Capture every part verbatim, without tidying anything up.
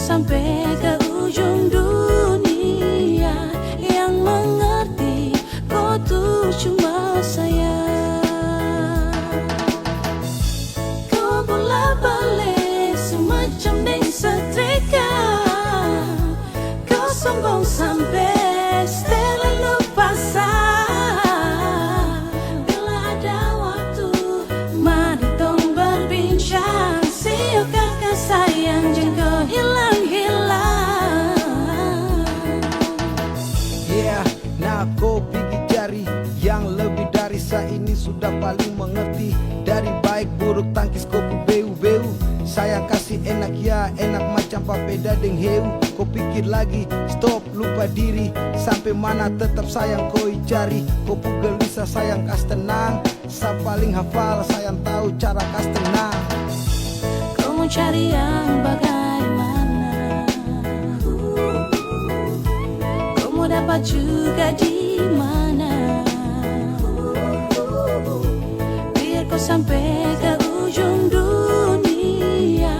Sampai ke ujung dunia, yang mengerti kau tuh cuma saya. Kau bola balik semacam deng setrika. Kau sombong sampai setelah lupa saya. Bila ada waktu, mari tong berbincang. Siok kaka sayang, jangko hilang-hilang. Yeah, nah, kau pigi cari yang lebih dari saya ini sudah paling mengerti. Dari baik buruk tangkis kau pu beu-beu. Saya kasih enak ya, enak macam papeda deng heu. Kau pikir lagi, stop, lupa diri. Sampai mana tetap sayang kau cari. Kau pu gelisah sayang kas tenang. Sa paling hafal, sayang tahu cara kas tenang. Kau mau cari yang bagaimana? Kau mau dapat juga di mana? Biar kau sampai ke ujung dunia,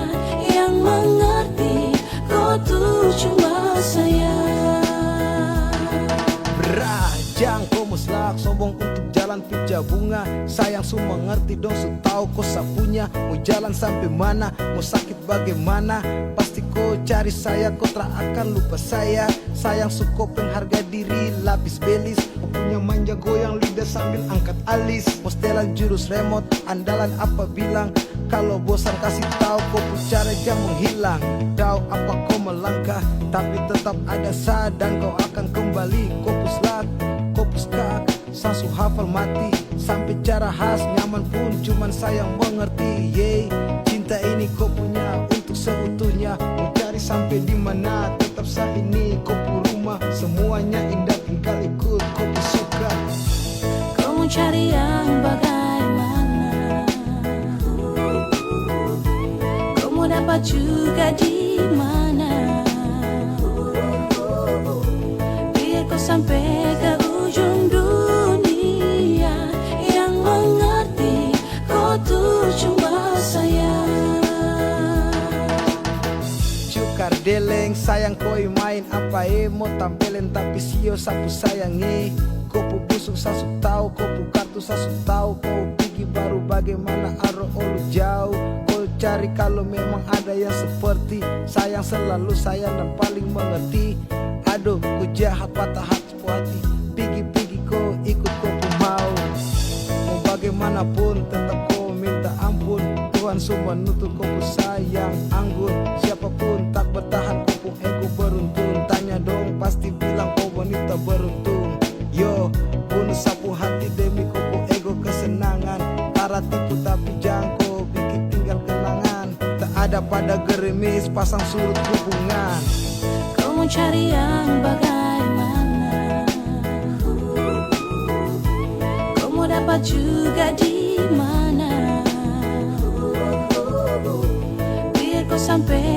yang mengerti kau tuh cuma saya. Brah, jang kau mau selak sombong untuk jalan pija bunga. Sayang su mengerti dong, su tahu kau sa punya. Mau jalan sampai mana, mau sakit bagaimana, pasti kau cari saya, kau tra akan lupa saya. Sayang su kau pengharga diri, lapis belis. Kau punya manja goyang lidah sambil angkat alis. Mau setelan jurus remote, andalan apa bilang. Kalau bosan kasih tahu, kau pu cara jang menghilang. Tahu apa kau melangkah, tapi tetap ada sa dan kau akan kembali. Kau pu slak, kau pu skak, sa su hafal mati. Sampai cara has nyaman pun cuman sayang mengerti. Yeay, cinta ini kau punya untuk seutuhnya. Mau cari sampai di mana, tetap sa ini kau pu rumah. Semuanya indah tinggal ikut kau pu suka. Kau mau cari yang bagaimana? Kau mau dapat juga di mana? Biar kau sampai ke ujung dunia, yang mengerti kau tuh cuma saya. Cukar deleng, sayang koi main apa e, mau tampelen tapi sio sa pu sayang e. Kau pu busuk sa su tahu, kau pu kartu sa su tahu, kau pigi baru bagaimana aro olu jauh. Kau cari kalau memang ada yang seperti sayang selalu sayang dan paling mengerti. Aduh, ku jahat patah hati pu hati. Pigi-pigi kau ikut kau pu mau. Mau bagaimanapun tetap kau minta ampun. Tuhan su menutup kau pu sayang anggun. Siapapun tak bertahan kau pu ego beruntung. Tanya dong pasti bilang kau wanita beruntung. Yo, bunuh sa pu hati demi kau pu ego kesenangan. Tara tipu tapi jang kau bikin tinggal kenangan. Tak ada pada gerimis pasang surut hubungan. Kau mau cari yang bagaimana? Kau mau dapat juga di mana? Biar kau sampai